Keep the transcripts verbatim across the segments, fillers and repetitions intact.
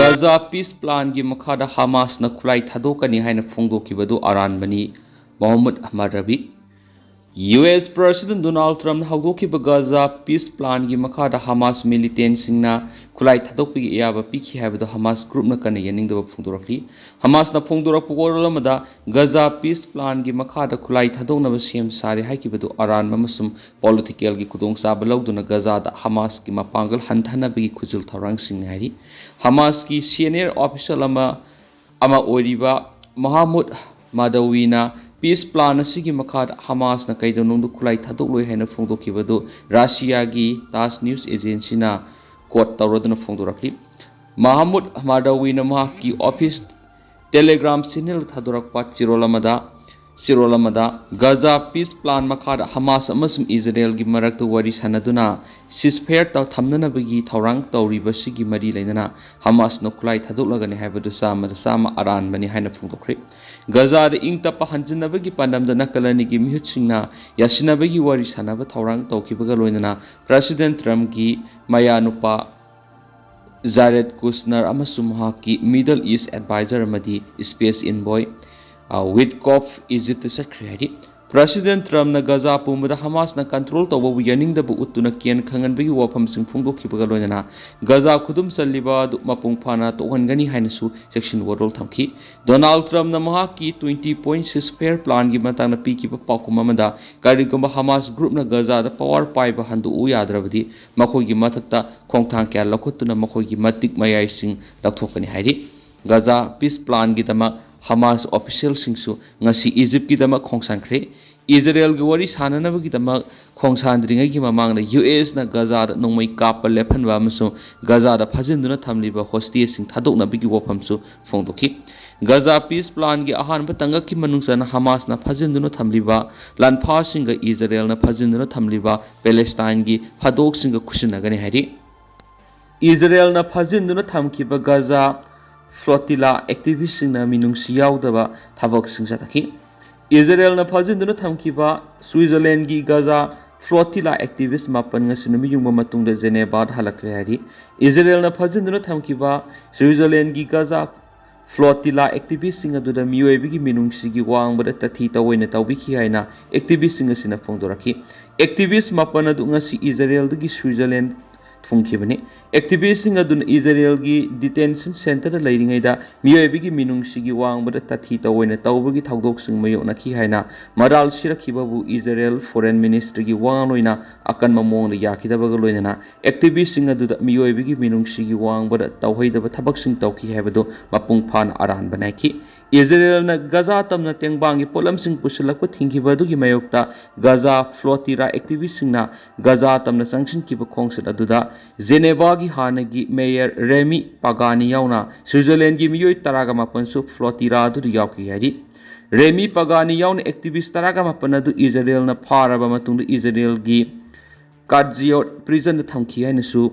ꯒꯖꯥ peace ꯄ꯭ꯂꯥꯟꯒꯤ ꯃꯈꯥꯗ ꯍꯃꯥꯁꯅ ꯈꯨꯠꯂꯥꯏ ꯊꯥꯗꯣꯛꯀꯅꯤ ꯍꯥꯏꯅ ꯐꯣꯡꯗꯣꯛꯈꯤꯕꯗꯨ ꯑꯔꯥꯟꯕꯅꯤ, ꯃꯣꯍꯝꯃꯗ ꯃꯥꯗꯕꯤ꯫ ꯌꯨ ꯑꯦꯁ ꯄ꯭ꯔꯁꯤꯗꯦꯟ ꯗꯣꯅꯥꯜꯗ ꯇ꯭ꯔꯝꯞꯅ ꯍꯧꯗꯣꯛꯈꯤꯕ ꯒꯖꯥ ꯄꯤꯁ ꯄ꯭ꯂꯥꯟꯒꯤ ꯃꯈꯥꯗ ꯍꯃꯥꯁ ꯃꯤꯂꯤꯇꯦꯟꯁꯤꯡꯅ ꯈꯨꯠꯂꯥꯏ ꯊꯥꯗꯣꯛꯄꯒꯤ ꯑꯌꯥꯕ ꯄꯤꯈꯤ ꯍꯥꯏꯕꯗꯨ ꯍꯃꯥꯁ ꯒ꯭ꯔꯨꯞꯅ ꯀꯟꯅ ꯌꯥꯅꯤꯡꯗꯕ ꯐꯣꯡꯗꯣꯔꯛꯂꯤ꯫ ꯍꯃꯥꯁꯅ ꯐꯣꯡꯗꯣꯔꯛꯄ ꯋꯥꯔꯣꯜ ꯑꯃꯗ, ꯒꯖꯥ ꯄꯤꯁ ꯄ꯭ꯂꯥꯟꯒꯤ ꯃꯈꯥꯗ ꯈꯨꯠꯂꯥꯏ ꯊꯥꯗꯣꯛꯅꯕ ꯁꯦꯝ ꯁꯥꯔꯦ ꯍꯥꯏꯈꯤꯕꯗꯨ ꯑꯔꯥꯟꯕ ꯑꯃꯁꯨꯡ ꯄꯣꯂꯤꯇꯤꯀꯦꯜꯒꯤ ꯈꯨꯗꯣꯡꯆꯥꯕ ꯂꯧꯗꯨꯅ ꯒꯖꯥꯗ ꯍꯃꯥꯁꯀꯤ ꯃꯄꯥꯡꯒꯜ ꯍꯟꯊꯅꯕꯒꯤ ꯈꯨꯖꯤꯜ ꯊꯧꯔꯥꯡꯁꯤꯡꯅꯤ ꯍꯥꯏꯔꯤ꯫ ꯍꯃꯥꯁꯀꯤ ꯁꯤꯅꯤꯌꯔ ꯑꯣꯐꯤꯁꯤꯌꯦꯜ ꯑꯃ ꯑꯃ ꯑꯣꯏꯔꯤꯕ ꯃꯍꯃꯨꯗ ꯃꯥꯗꯋꯤꯅ ꯄꯤꯁ ꯄ꯭ꯂꯥꯟ ꯑꯁꯤꯒꯤ ꯃꯈꯥꯗ ꯍꯃꯥꯁꯅ ꯀꯩꯗꯧꯅꯨꯡꯗ ꯈꯨꯠꯂꯥꯏ ꯊꯥꯗꯣꯛꯂꯣꯏ ꯍꯥꯏꯅ ꯐꯣꯡꯗꯣꯛꯈꯤꯕꯗꯨ ꯔꯁꯤꯌꯥꯒꯤ ꯇꯥꯁ ꯅ꯭ꯌꯨꯁ ꯑꯦꯖꯦꯟꯁꯤꯅ ꯀꯣꯠ ꯇꯧꯔꯗꯨꯅ ꯐꯣꯡꯗꯣꯔꯛꯂꯤ꯫ ꯃꯍꯃꯨꯗ ꯃꯥꯗꯋꯤꯅ ꯃꯍꯥꯛꯀꯤ ꯑꯣꯐꯤꯁ ꯇꯦꯂꯦꯒ꯭ꯔꯥꯝ ꯆꯦꯅꯦꯜꯗ ꯊꯥꯗꯣꯔꯛꯄ ꯆꯦꯔꯣꯜ ꯑꯃꯗ, ꯆꯦꯔꯣꯜ ꯑꯃꯗ ꯒꯖꯥ ꯄꯤꯁ ꯄ꯭ꯂꯥꯟ ꯃꯈꯥꯗ ꯍꯃꯥꯁ ꯑꯃꯁꯨꯡ ꯏꯖꯔꯦꯜꯒꯤ ꯃꯔꯛꯇ ꯋꯥꯔꯤ ꯁꯥꯟꯅꯗꯨꯅ ꯁꯤꯁꯐꯦꯌꯔ ꯊꯝꯅꯅꯕꯒꯤ ꯊꯧꯔꯥꯡ ꯇꯧꯔꯤꯕꯁꯤꯒꯤ ꯃꯔꯤ ꯂꯩꯅꯅ ꯍꯃꯥꯁꯅ ꯈꯨꯠꯂꯥꯏ ꯊꯥꯗꯣꯛꯂꯒꯅꯤ ꯍꯥꯏꯕꯗꯨ ꯆꯥꯝꯃꯗ ꯆꯥꯝꯃ ꯑꯔꯥꯟꯕꯅꯤ ꯍꯥꯏꯅ ꯐꯣꯡꯗꯣꯛꯈ꯭ꯔꯦ꯫ ꯒꯖꯥꯗ ꯏꯪ ꯇꯞꯄ ꯍꯟꯖꯤꯟꯅꯕꯒꯤ ꯄꯥꯟꯗꯝꯗ ꯅꯥꯀꯜ ꯑꯅꯤꯒꯤ ꯃꯤꯍꯨꯠꯁꯤꯡꯅ ꯌꯥꯁꯤꯟꯅꯕꯒꯤ ꯋꯥꯔꯤ ꯁꯥꯟꯅꯕ ꯊꯧꯔꯥꯡ ꯇꯧꯈꯤꯕꯒ ꯂꯣꯏꯅꯅ ꯄ꯭ꯔꯁꯤꯗꯦꯟ ꯇ꯭ꯔꯝꯞꯀꯤ ꯃꯌꯥꯅꯨꯄꯥ ꯖꯥꯔꯦꯗ ꯀꯨꯁꯅꯔ ꯑꯃꯁꯨꯡ ꯃꯍꯥꯛꯀꯤ ꯃꯤꯗꯜ ꯏꯁ ꯑꯦꯗꯚꯥꯏꯖꯔ ꯑꯃꯗꯤ ꯁ꯭ꯄꯦꯁ ꯏꯟꯚꯣꯏ, ꯑ, ꯋꯤꯠꯀꯣꯐ ꯏꯖꯤꯞꯇ ꯆꯠꯈ꯭ꯔꯦ ꯍꯥꯏꯔꯤ꯫ ꯄ꯭ꯔꯁꯤꯗꯦꯟ ꯇ꯭ꯔꯝꯞꯅ ꯒꯖꯥ ꯄꯨꯝꯕꯗ ꯍꯃꯥꯁꯅ ꯀꯟꯇ꯭ꯔꯣꯜ ꯇꯧꯕꯕꯨ ꯌꯥꯅꯤꯡꯗꯕ ꯎꯠꯇꯨꯅ ꯀꯦꯟ ꯈꯪꯍꯟꯕꯒꯤ ꯋꯥꯐꯝꯁꯤꯡ ꯐꯣꯡꯗꯣꯛꯈꯤꯕꯒ ꯂꯣꯏꯅꯅ ꯒꯖꯥ ꯈꯨꯗꯨꯝ ꯆꯜꯂꯤꯕ ꯑꯗꯨ ꯃꯄꯨꯡ ꯐꯥꯅ ꯇꯣꯛꯍꯟꯒꯅꯤ ꯍꯥꯏꯅꯁꯨ ꯆꯦꯛꯁꯤꯟ ꯋꯥꯔꯣꯜ ꯊꯝꯈꯤ꯫ ꯗꯣꯅꯥꯜꯗ ꯇ꯭ꯔꯝꯞꯅ ꯃꯍꯥꯛꯀꯤ ꯇ꯭ꯋꯦꯟꯇꯤ ꯄꯣꯏꯟꯠ ꯁꯤꯁꯐꯦꯌꯔ ꯄ꯭ꯂꯥꯟꯒꯤ ꯃꯇꯥꯡꯗ ꯄꯤꯈꯤꯕ ꯄꯥꯎꯈꯨꯝ ꯑꯃꯗ, ꯀꯔꯤꯒꯨꯝꯕ ꯍꯃꯥꯁ ꯒ꯭ꯔꯨꯞꯅ ꯒꯖꯥꯗ ꯄꯋꯥꯔ ꯄꯥꯏꯕ ꯍꯟꯗꯣꯛꯎ ꯌꯥꯗ꯭ꯔꯕꯗꯤ, ꯃꯈꯣꯏꯒꯤ ꯃꯊꯛꯇ ꯈꯣꯡꯊꯥꯡ ꯀꯌꯥ ꯂꯧꯈꯠꯇꯨꯅ ꯃꯈꯣꯏꯒꯤ ꯃꯇꯤꯛ ꯃꯌꯥꯏꯁꯤꯡ ꯂꯧꯊꯣꯛꯀꯅꯤ ꯍꯥꯏꯔꯤ꯫ ꯒꯖꯥ ꯄꯤꯁ ꯄ꯭ꯂꯥꯟꯒꯤꯗꯃꯛ ꯍꯃꯥꯁ ꯑꯣꯐꯤꯁꯤꯌꯦꯜꯁꯤꯡꯁꯨ ꯉꯁꯤ ꯏꯖꯤꯞꯀꯤꯗꯃꯛ ꯈꯣꯡꯁꯥꯟꯈ꯭ꯔꯦ꯫ ꯏꯖꯔꯦꯜꯒꯤ ꯋꯥꯔꯤ ꯁꯥꯟꯅꯅꯕꯒꯤꯗꯃꯛ ꯈꯣꯡꯁꯥꯟꯗ꯭ꯔꯤꯉꯩꯒꯤ ꯃꯃꯥꯡꯗ ꯌꯨ ꯑꯦꯁꯅ ꯒꯖꯥꯗ ꯅꯣꯡꯃꯩ ꯀꯥꯞꯄ ꯂꯦꯞꯍꯟꯕ ꯑꯃꯁꯨꯡ ꯒꯖꯥꯗ ꯐꯥꯖꯤꯟꯗꯨꯅ ꯊꯝꯂꯤꯕ ꯍꯣꯁꯇꯦꯖꯁꯤꯡ ꯊꯥꯗꯣꯛꯅꯕꯒꯤ ꯋꯥꯐꯝꯁꯨ ꯐꯣꯡꯗꯣꯛꯈꯤ꯫ ꯒꯖꯥ ꯄꯤꯁ ꯄ꯭ꯂꯥꯟꯒꯤ ꯑꯍꯥꯟꯕ ꯇꯥꯡꯀꯛꯀꯤ ꯃꯅꯨꯡ ꯆꯟꯅ ꯍꯃꯥꯁꯅ ꯐꯥꯖꯤꯟꯗꯨꯅ ꯊꯝꯂꯤꯕ ꯂꯥꯟꯐꯥꯁꯤꯡꯒ ꯏꯖꯔꯦꯜꯅ ꯐꯥꯖꯤꯟꯗꯨꯅ ꯊꯝꯂꯤꯕ ꯄꯦꯂꯦꯁꯇꯥꯏꯟꯒꯤ ꯐꯥꯗꯣꯛꯁꯤꯡꯒ ꯈꯨꯠꯁꯤꯟꯅꯒꯅꯤ ꯍꯥꯏꯔꯤ꯫ ꯏꯖꯔꯦꯜꯅ ꯐꯥꯖꯤꯟꯗꯨꯅ ꯊꯝꯈꯤꯕ ꯒꯖꯥ ꯐ꯭ꯂꯣꯇꯤꯂꯥ ꯑꯦꯛꯇꯤꯚꯤꯁꯁꯤꯡꯅ ꯃꯤꯅꯨꯡꯁꯤ ꯌꯥꯎꯗꯕ ꯊꯕꯛꯁꯤꯡ ꯆꯠꯊꯈꯤ꯫ ꯏꯖꯔꯦꯜꯅ ꯐꯥꯖꯤꯟꯗꯨꯅ ꯊꯝꯈꯤꯕ ꯁ꯭ꯋꯤꯖꯔꯂꯦꯟꯒꯤ ꯒꯖꯥ flotilla activist ꯃꯥꯄꯟ ꯉꯁꯤ ꯅꯨꯃꯤꯠ ꯌꯨꯡꯕ ꯃꯇꯨꯡꯗ ꯖꯦꯅꯦꯕꯥꯗ ꯍꯜꯂꯛꯈ꯭ꯔꯦ ꯍꯥꯏꯔꯤ꯫ ꯏꯖꯔꯦꯜꯅ ꯐꯥꯖꯤꯟꯗꯨꯅ ꯊꯝꯈꯤꯕ ꯁ꯭ꯋꯤꯖꯔꯂꯦꯟꯒꯤ ꯒꯖꯥ flotilla activistꯁꯤꯡ ꯑꯗꯨꯗ ꯃꯤꯑꯣꯏꯕꯒꯤ ꯃꯤꯅꯨꯡꯁꯤꯒꯤ ꯋꯥꯡꯃꯗ ꯇꯊꯤ ꯇꯑꯣꯏꯅ ꯇꯧꯕꯤꯈꯤ ꯍꯥꯏꯅ activistꯁꯤꯡ ꯑꯁꯤꯅ ꯐꯣꯡꯗꯣꯔꯛꯈꯤ꯫ Activist ꯃꯥꯄꯟ ꯑꯗꯨ ꯉꯁꯤ ꯏꯖꯔꯦꯜꯗꯒꯤ ꯁ꯭ꯋꯤꯖꯔꯂꯦꯟ ꯊꯨꯡꯈꯤꯕꯅꯤ꯫ Activistꯁꯤꯡ ꯑꯗꯨꯅ ꯏꯖꯔꯦꯜꯒꯤ detention centreꯗ ꯂꯩꯔꯤꯉꯩꯗ ꯃꯤꯑꯣꯏꯕꯒꯤ ꯃꯤꯅꯨꯡꯁꯤꯒꯤ ꯋꯥꯡꯃꯗ ꯇꯊꯤ ꯇꯑꯣꯏꯅ ꯇꯧꯕꯒꯤ ꯊꯧꯗꯣꯛꯁꯤꯡ ꯃꯥꯌꯣꯛꯅꯈꯤ ꯍꯥꯏꯅ ꯃꯔꯥꯜ ꯁꯤꯔꯛꯈꯤꯕꯕꯨ ꯏꯖꯔꯦꯜ Foreign Ministryꯒꯤ ꯋꯥꯉꯥꯡꯂꯣꯏꯅ ꯑꯀꯟꯕ ꯃꯑꯣꯡꯗ ꯌꯥꯈꯤꯗꯕꯒ ꯂꯣꯏꯅꯅ activistꯁꯤꯡ ꯑꯗꯨꯗ ꯃꯤꯑꯣꯏꯕꯒꯤ ꯃꯤꯅꯨꯡꯁꯤꯒꯤ ꯋꯥꯡꯃꯗ ꯇꯧꯍꯩꯗꯕ ꯊꯕꯛꯁꯤꯡ ꯇꯧꯈꯤ ꯍꯥꯏꯕꯗꯨ ꯃꯄꯨꯡ ꯐꯥꯅ ꯑꯔꯥꯟꯕ ꯅꯥꯏꯈꯤ꯫ ꯏꯖꯔꯦꯜꯅ ꯒꯖꯥ ꯇꯝꯅ ꯇꯦꯡꯕꯥꯡꯒꯤ ꯄꯣꯠꯂꯝꯁꯤꯡ ꯄꯨꯁꯤꯜꯂꯛꯄ ꯊꯤꯡꯈꯤꯕ ꯑꯗꯨꯒꯤ ꯃꯥꯌꯣꯛꯇ ꯒꯖꯥ flotilla activistꯁꯤꯡꯅ ꯒꯖꯥ ꯇꯝꯅ ꯆꯪꯁꯤꯟꯈꯤꯕ ꯈꯣꯡꯆꯠ ꯑꯗꯨꯗ ꯖꯦꯅꯦꯕꯥꯒꯤ ꯍꯥꯟꯅꯒꯤ mayor Remy Pagani ꯌꯥꯎꯅ ꯁ꯭ꯋꯤꯖꯔꯂꯦꯟꯒꯤ ꯃꯤꯑꯣꯏ ꯇꯔꯥꯒ ꯃꯥꯄꯟꯁꯨ flotilla ꯑꯗꯨꯗ ꯌꯥꯎꯈꯤ ꯍꯥꯏꯔꯤ꯫ Remy Pagani ꯌꯥꯎꯅ activist ꯇꯔꯥꯒ ꯃꯥꯄꯟ ꯑꯗꯨ ꯏꯖꯔꯦꯜꯅ ꯐꯥꯔꯕ ꯃꯇꯨꯡꯗ ꯏꯖꯔꯦꯜꯒꯤ Kadziot prisonꯗ ꯊꯝꯈꯤ ꯍꯥꯏꯅꯁꯨ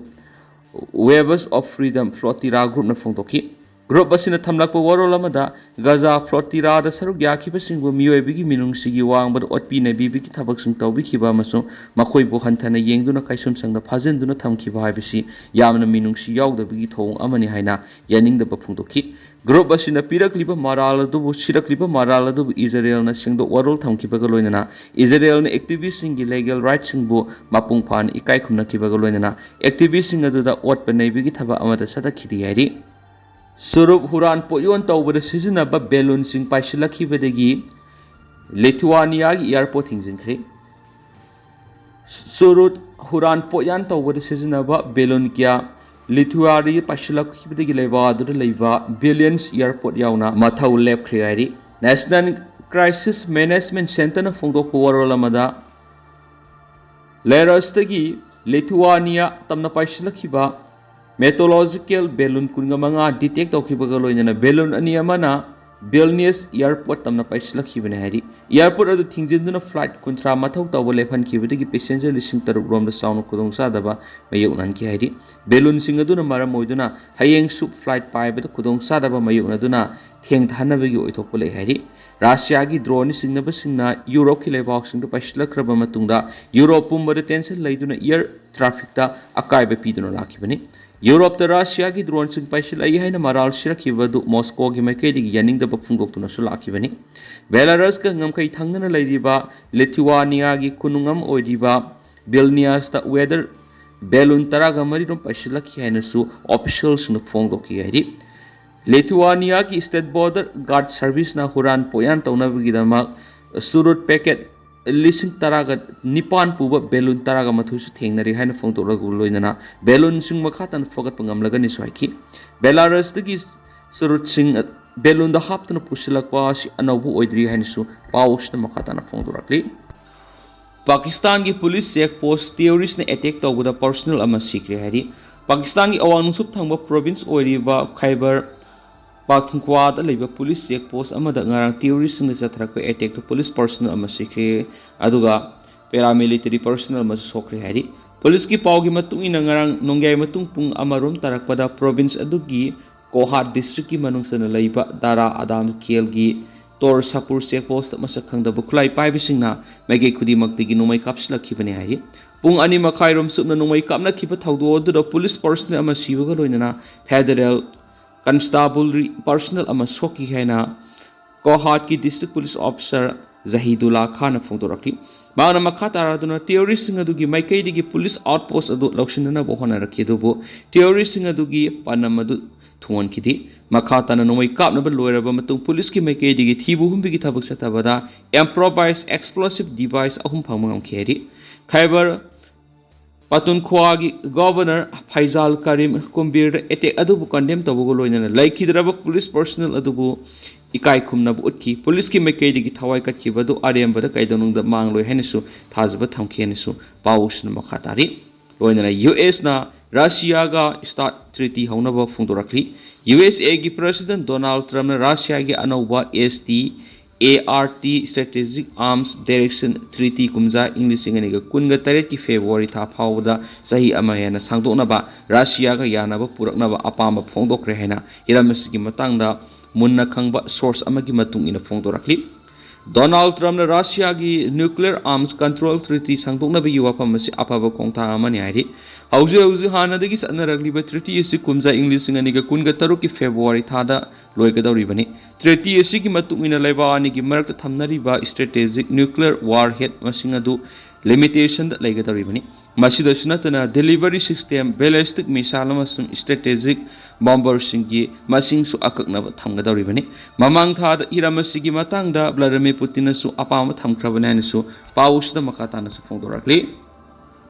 Weavers of Freedom flotilla groupꯅ ꯐꯣꯡꯗꯣꯛꯈꯤ꯫ Group ꯑꯁꯤꯅ ꯊꯝꯂꯛꯄ ꯋꯥꯔꯣꯜ ꯑꯃꯗ ꯒꯖꯥ flotillaꯗ ꯁꯔꯨꯛ ꯌꯥꯈꯤꯕꯁꯤꯡꯕꯨ ꯃꯤꯑꯣꯏꯕꯒꯤ ꯃꯤꯅꯨꯡꯁꯤꯒꯤ ꯋꯥꯡꯃꯗ ꯑꯣꯠꯄꯤ ꯅꯩꯕꯤꯕꯒꯤ ꯊꯕꯛꯁꯤꯡ ꯇꯧꯕꯤꯈꯤꯕ ꯑꯃꯁꯨꯡ ꯃꯈꯣꯏꯕꯨ ꯍꯟꯊꯅ ꯌꯦꯡꯗꯨꯅ ꯀꯩꯁꯨꯝꯁꯪꯗ ꯐꯥꯖꯤꯟꯗꯨꯅ ꯊꯝꯈꯤꯕ ꯍꯥꯏꯕꯁꯤ ꯌꯥꯝꯅ ꯃꯤꯅꯨꯡꯁꯤ ꯌꯥꯎꯗꯕꯒꯤ ꯊꯧꯑꯣꯡ ꯑꯃꯅꯤ ꯍꯥꯏꯅ ꯌꯥꯅꯤꯡꯗꯕ ꯐꯣꯡꯗꯣꯛꯈꯤ꯫ Group ꯑꯁꯤꯅ ꯄꯤꯔꯛꯂꯤꯕ ꯃꯔꯥꯜ ꯑꯗꯨꯕꯨ, ꯁꯤꯔꯛꯂꯤꯕ ꯃꯔꯥꯜ ꯑꯗꯨꯕꯨ ꯏꯖꯔꯦꯜꯅ ꯁꯦꯡꯗꯣꯛ ꯋꯥꯔꯣꯜ ꯊꯝꯈꯤꯕꯒ ꯂꯣꯏꯅꯅ ꯏꯖꯔꯦꯜꯅ activistꯁꯤꯡꯒꯤ legal rightꯁꯤꯡꯕꯨ ꯃꯄꯨꯡ ꯐꯥꯅ ꯏꯀꯥꯏ ꯈꯨꯝꯅꯈꯤꯕꯒ ꯂꯣꯏꯅꯅ activistꯁꯤꯡ ꯑꯗꯨꯗ ꯑꯣꯠꯄ ꯅꯩꯕꯒꯤ ꯊꯕꯛ ꯑꯃꯠꯇ ꯆꯠꯊꯈꯤꯗꯦ ꯍꯥꯏꯔꯤ꯫ ꯆꯨꯔꯨꯞ ꯍꯨꯔꯥꯟ ꯄꯣꯠꯌꯣꯟ ꯇꯧꯕꯗ ꯁꯤꯖꯤꯟꯅꯕ balloonꯁꯤꯡ ꯄꯥꯏꯁꯤꯜꯂꯛꯈꯤꯕꯗꯒꯤ ꯂꯤꯊꯨꯋꯥꯅꯤꯌꯥꯒꯤ airport ꯊꯤꯡꯖꯤꯟꯈ꯭ꯔꯦ꯫ ꯆꯨꯔꯨꯞ ꯍꯨꯔꯥꯟ ꯄꯣꯠꯌꯥꯟ ꯇꯧꯕꯗ ꯁꯤꯖꯤꯟꯅꯕ balloon ꯀꯌꯥ ꯂꯤꯊꯨꯋꯥꯅꯤꯌꯥ ꯄꯥꯏꯁꯤꯜꯂꯛꯈꯤꯕꯗꯒꯤ ꯂꯩꯕꯥꯛ ꯑꯗꯨꯗ ꯂꯩꯕ Billens airport ꯌꯥꯎꯅ ꯃꯊꯧ ꯂꯦꯞꯈ꯭ꯔꯦ ꯍꯥꯏꯔꯤ꯫ National Crisis Management Centreꯅ ꯐꯣꯡꯗꯣꯛꯄ ꯋꯥꯔꯣꯜ ꯑꯃꯗ ꯂꯦꯔꯁꯇꯒꯤ ꯂꯤꯊꯨꯋꯥꯅꯤꯌꯥ ꯇꯝꯅ ꯄꯥꯏꯁꯤꯜꯂꯛꯈꯤꯕ meteorological balloon ꯀꯨꯟꯒ ꯃꯉꯥ detect ꯇꯧꯈꯤꯕꯒ ꯂꯣꯏꯅꯅ balloon ꯑꯅꯤ ꯑꯃꯅ Vilnius airport ꯇꯝꯅ ꯄꯥꯏꯁꯤꯜꯂꯛꯈꯤꯕꯅꯤ ꯍꯥꯏꯔꯤ꯫ Airport ꯑꯗꯨ ꯊꯤꯡꯖꯤꯟꯗꯨꯅ flight ꯀꯨꯟꯊ꯭ꯔꯥ ꯃꯊꯧ ꯇꯧꯕ ꯂꯦꯞꯍꯟꯈꯤꯕꯗꯒꯤ passenger ꯂꯤꯁꯤꯡ ꯇꯔꯨꯛ ꯔꯣꯝꯗ ꯆꯥꯎꯅ ꯈꯨꯗꯣꯡꯆꯥꯗꯕ ꯃꯥꯌꯣꯛꯅꯍꯟꯈꯤ ꯍꯥꯏꯔꯤ꯫ Balloonꯁꯤꯡ ꯑꯗꯨꯅ ꯃꯔꯝ ꯑꯣꯏꯗꯨꯅ ꯍꯌꯦꯡꯁꯨ flight ꯄꯥꯏꯕꯗ ꯈꯨꯗꯣꯡꯆꯥꯗꯕ ꯃꯥꯌꯣꯛꯅꯗꯨꯅ ꯊꯦꯡꯊꯍꯟꯅꯕꯒꯤ ꯑꯣꯏꯊꯣꯛꯄ ꯂꯩ ꯍꯥꯏꯔꯤ꯫ ꯔꯁꯤꯌꯥꯒꯤ drone ꯆꯤꯡꯅꯕꯁꯤꯡꯅ ꯌꯨꯔꯣꯞꯀꯤ ꯂꯩꯕꯥꯛꯁꯤꯡꯗ ꯄꯥꯏꯁꯤꯜꯂꯛꯈ꯭ꯔꯕ ꯃꯇꯨꯡꯗ ꯌꯨꯔꯣꯞ ꯄꯨꯝꯕꯗ tension ꯂꯩꯗꯨꯅ air trafficꯇ ꯑꯀꯥꯏꯕ ꯄꯤꯗꯨꯅ ꯂꯥꯛꯈꯤꯕꯅꯤ꯫ ꯌꯨꯔꯣꯞꯇ ꯔꯁꯤꯌꯥꯒꯤ droneꯁꯤꯡ ꯄꯥꯏꯁꯤꯜꯂꯛꯏ ꯍꯥꯏꯅ ꯃꯔꯥꯜ ꯁꯤꯔꯛꯈꯤꯕ ꯑꯗꯨ ꯃꯣꯁꯀꯣꯒꯤ ꯃꯥꯏꯀꯩꯗꯒꯤ ꯌꯥꯅꯤꯡꯗꯕ ꯐꯣꯡꯗꯣꯛꯇꯨꯅꯁꯨ ꯂꯥꯛꯈꯤꯕꯅꯤ꯫ ꯕꯦꯂꯥꯔꯁꯀ ꯉꯝꯈꯩ ꯊꯪꯅꯅ ꯂꯩꯔꯤꯕ ꯂꯤꯊꯨꯋꯥꯅꯤꯌꯥꯒꯤ ꯈꯨꯅꯨꯡ ꯑꯃ ꯑꯣꯏꯔꯤꯕ ꯕꯤꯜꯅꯤꯌꯥꯁꯇ weather balloon ꯇꯔꯥꯒ ꯃꯔꯤꯔꯣꯝ ꯄꯥꯏꯁꯤꯜꯂꯛꯈꯤ ꯍꯥꯏꯅꯁꯨ officialꯁꯤꯡꯅ ꯐꯣꯡꯗꯣꯛꯈꯤ ꯍꯥꯏꯔꯤ꯫ ꯂꯤꯊꯨꯋꯥꯅꯤꯌꯥꯒꯤ state border guard serviceꯅ ꯍꯨꯔꯥꯟ ꯄꯣꯌꯥꯟ ꯇꯧꯅꯕꯒꯤꯗꯃꯛ ꯆꯨꯔꯨꯠ packet ꯂꯤꯁꯤꯡ ꯇꯔꯥꯒ ꯅꯤꯄꯥꯟ ꯄꯨꯕ balloon ꯇꯔꯥꯒ ꯃꯥꯊꯣꯏꯁꯨ ꯊꯦꯡꯅꯔꯤ ꯍꯥꯏꯅ ꯐꯣꯡꯗꯣꯛꯂꯒ ꯂꯣꯏꯅꯅ balloonꯁꯤꯡ ꯃꯈꯥ ꯇꯥꯅ ꯐꯒꯠꯄ ꯉꯝꯂꯒꯅꯤꯁꯨ ꯍꯥꯏꯈꯤ꯫ ꯕꯦꯂꯥꯔꯁꯇꯒꯤ ꯆꯨꯔꯨꯠꯁꯤꯡ balloonꯗ ꯍꯥꯞꯇꯨꯅ ꯄꯨꯁꯤꯜꯂꯛꯄ ꯑꯁꯤ ꯑꯅꯧꯕ ꯑꯣꯏꯗ꯭ꯔꯤ ꯍꯥꯏꯅꯁꯨ ꯄꯥꯎ ꯑꯁꯤꯅ ꯃꯈꯥ ꯇꯥꯅ ꯐꯣꯡꯗꯣꯔꯛꯂꯤ꯫ ꯄꯥꯀꯤꯁꯇꯥꯟꯒꯤ police check post terroristꯅ attack ꯇꯧꯕꯗ personnel ꯑꯃ ꯁꯤꯈ꯭ꯔꯦ ꯍꯥꯏꯔꯤ꯫ ꯄꯥꯀꯤꯁꯇꯥꯟꯒꯤ ꯑꯋꯥꯡ ꯅꯣꯡꯆꯨꯞ ꯊꯪꯕ province ꯑꯣꯏꯔꯤꯕ ꯈꯥꯏꯕꯔ ꯄꯥꯈꯇꯨꯟꯈ꯭ꯋꯥꯗ ꯂꯩꯕ police check post ꯑꯃꯗ ꯉꯔꯥꯡ terroristꯁꯤꯡꯅ ꯆꯠꯊꯔꯛꯄ attackꯇ police personnel ꯑꯃ ꯁꯤꯈ꯭ꯔꯦ, ꯑꯗꯨꯒ paramilitary personnel ꯑꯃꯁꯨ ꯁꯣꯛꯈ꯭ꯔꯦ ꯍꯥꯏꯔꯤ꯫ Policeꯀꯤ ꯄꯥꯎꯒꯤ ꯃꯇꯨꯡ ꯏꯟꯅ, ꯉꯔꯥꯡ ꯅꯣꯡꯌꯥꯏ ꯃꯇꯨꯡ ꯄꯨꯡ ꯑꯃꯔꯣꯝ ꯇꯥꯔꯛꯄꯗ province ꯑꯗꯨꯒꯤ ꯀꯣꯍꯥꯠ districtꯀꯤ ꯃꯅꯨꯡ ꯆꯟꯅ ꯂꯩꯕ ꯗꯥꯔꯥ ꯑꯗꯥꯝ ꯈꯦꯜꯒꯤ ꯇꯣꯔ ꯁꯥꯄꯨꯔ check postꯇ ꯃꯁꯛ ꯈꯪꯗꯕ ꯈꯨꯠꯂꯥꯏ ꯄꯥꯏꯕꯁꯤꯡꯅ ꯃꯥꯏꯀꯩ ꯈꯨꯗꯤꯡꯃꯛꯇꯒꯤ ꯅꯣꯡꯃꯩ ꯀꯥꯞꯁꯤꯜꯂꯛꯈꯤꯕꯅꯤ ꯍꯥꯏꯔꯤ꯫ ꯄꯨꯡ ꯑꯅꯤ ꯃꯈꯥꯏꯔꯣꯝ ꯆꯨꯞꯅ ꯅꯣꯡꯃꯩ ꯀꯥꯞꯅꯈꯤꯕ ꯊꯧꯗꯣꯛ ꯑꯗꯨꯗ police personnel ꯑꯃ ꯁꯤꯕꯒ ꯂꯣꯏꯅꯅ federal constabulary personnel ꯑꯃ ꯁꯣꯛꯈꯤ ꯍꯥꯏꯅ ꯀꯣꯍꯥꯠꯀꯤ district police officer ꯖꯍꯤꯗꯨꯜꯂꯥ ꯈꯥꯟꯅ ꯐꯣꯡꯗꯣꯔꯛꯈꯤ꯫ ꯃꯍꯥꯛꯅ ꯃꯈꯥ ꯇꯥꯔꯗꯨꯅ terroristꯁꯤꯡ ꯑꯗꯨꯒꯤ ꯃꯥꯏꯀꯩꯗꯒꯤ police outpost ꯑꯗꯨ ꯂꯧꯁꯤꯟꯅꯅꯕ ꯍꯣꯠꯅꯔꯛꯈꯤ, ꯑꯗꯨꯕꯨ terroristꯁꯤꯡ ꯑꯗꯨꯒꯤ ꯄꯥꯟꯗꯝ ꯑꯗꯨ ꯊꯨꯡꯍꯟꯈꯤꯗꯦ꯫ ꯃꯈꯥ ꯇꯥꯅ ꯅꯣꯡꯃꯩ ꯀꯥꯞꯅꯕ ꯂꯣꯏꯔꯕ ꯃꯇꯨꯡ policeꯀꯤ ꯃꯥꯏꯀꯩꯗꯒꯤ ꯊꯤꯕ ꯍꯨꯝꯕꯒꯤ ꯊꯕꯛ ꯆꯠꯊꯕꯗ improvised explosive device ꯑꯍꯨꯝ ꯐꯪꯕ ꯉꯝꯈꯤ ꯍꯥꯏꯔꯤ꯫ ꯈꯥꯏꯕꯔ ꯄꯥꯇꯨꯟꯈ꯭ꯋꯥꯒꯤ governor ꯐꯩꯖꯥꯜ ꯀꯔꯤꯝ ꯀꯨꯝꯕꯤꯔꯗ attack ꯑꯗꯨꯕꯨ condemn ꯇꯧꯕꯒ ꯂꯣꯏꯅꯅ ꯂꯩꯈꯤꯗ꯭ꯔꯕ police personnel ꯑꯗꯨꯕꯨ ꯏꯀꯥꯏ ꯈꯨꯝꯅꯕ ꯎꯠꯈꯤ꯫ Policeꯀꯤ ꯃꯥꯏꯀꯩꯗꯒꯤ ꯊꯋꯥꯏ ꯀꯠꯈꯤꯕ ꯑꯗꯨ ꯑꯔꯦꯝꯕꯗ ꯀꯩꯗꯧꯅꯨꯡꯗ ꯃꯥꯡꯂꯣꯏ ꯍꯥꯏꯅꯁꯨ ꯊꯥꯖꯕ ꯊꯝꯈꯤ ꯍꯥꯏꯅꯁꯨ ꯄꯥꯎꯁꯤꯅ ꯃꯈꯥ ꯇꯥꯔꯤ꯫ ꯂꯣꯏꯅꯅ USꯅ ꯔꯁꯤꯌꯥꯒ START treaty ꯍꯧꯅꯕ ꯐꯣꯡꯗꯣꯔꯛꯂꯤ꯫ USAꯒꯤ President Donald Trumpꯅ ꯔꯁꯤꯌꯥꯒꯤ ꯑꯅꯧꯕ START Strategic Arms Direction Treaty ꯀꯨꯝꯖꯥ ꯏꯪ ꯂꯤꯁꯤꯡ ꯑꯅꯤꯒ ꯀꯨꯟꯒ ꯇꯔꯦꯠꯀꯤ February ꯊꯥ ꯐꯥꯎꯕꯗ ꯆꯍꯤ ꯑꯃ ꯍꯦꯟꯅ ꯁꯥꯡꯗꯣꯛꯅꯕ ꯔꯁꯤꯌꯥꯒ ꯌꯥꯅꯕ ꯄꯨꯔꯛꯅꯕ ꯑꯄꯥꯝꯕ ꯐꯣꯡꯗꯣꯛꯈ꯭ꯔꯦ ꯍꯥꯏꯅ ꯍꯤꯔꯝ ꯑꯁꯤꯒꯤ ꯃꯇꯥꯡꯗ ꯃꯨꯟꯅ ꯈꯪꯕ source ꯑꯃꯒꯤ ꯃꯇꯨꯡ ꯏꯟꯅ ꯐꯣꯡꯗꯣꯔꯛꯂꯤ꯫ ꯗꯣꯅꯥꯜꯗ ꯇ꯭ꯔꯝꯞꯅ ꯔꯁꯤꯌꯥꯒꯤ nuclear arms control treaty ꯁꯥꯡꯗꯣꯛꯅꯕꯒꯤ ꯋꯥꯐꯝ ꯑꯁꯤ ꯑꯐꯕ ꯈꯣꯡꯊꯥꯡ ꯑꯃꯅꯤ ꯍꯥꯏꯔꯤ꯫ ꯍꯧꯖꯤꯛ ꯍꯧꯖꯤꯛ ꯍꯥꯟꯅꯗꯒꯤ ꯆꯠꯅꯔꯛꯂꯤꯕ treaty ꯑꯁꯤ ꯀꯨꯝꯖꯥ ꯏꯪ ꯂꯤꯁꯤꯡ ꯑꯅꯤꯒ ꯀꯨꯟꯒ ꯇꯔꯨꯛꯀꯤ February ꯊꯥꯗ ꯂꯣꯏꯒꯗꯧꯔꯤꯕꯅꯤ꯫ Treaty ꯑꯁꯤꯒꯤ ꯃꯇꯨꯡ ꯏꯟꯅ ꯂꯩꯕꯥꯛ ꯑꯅꯤꯒꯤ ꯃꯔꯛꯇ ꯊꯝꯅꯔꯤꯕ strategic nuclear warhead ꯃꯁꯤꯡ ꯑꯗꯨ limitationꯗ ꯂꯩꯒꯗꯧꯔꯤꯕꯅꯤ꯫ ꯃꯁꯤꯗꯁꯨ ꯅꯠꯇꯅ delivery system, ballistic missile ꯑꯃꯁꯨꯡ strategic bomberꯁꯤꯡꯒꯤ ꯃꯁꯤꯡꯁꯨ ꯑꯀꯛꯅꯕ ꯊꯝꯒꯗꯧꯔꯤꯕꯅꯤ꯫ ꯃꯃꯥꯡ ꯊꯥꯗ ꯍꯤꯔꯝ ꯑꯁꯤꯒꯤ ꯃꯇꯥꯡꯗ ꯚ꯭ꯂꯥꯗꯤꯃꯤꯔ ꯄꯨꯇꯤꯟꯅꯁꯨ ꯑꯄꯥꯝꯕ ꯊꯝꯈ꯭ꯔꯕꯅꯤ ꯍꯥꯏꯅꯁꯨ ꯄꯥꯎ ꯑꯁꯤꯗ ꯃꯈꯥ ꯇꯥꯅꯁꯨ ꯐꯣꯡꯗꯣꯔꯛꯂꯤ꯫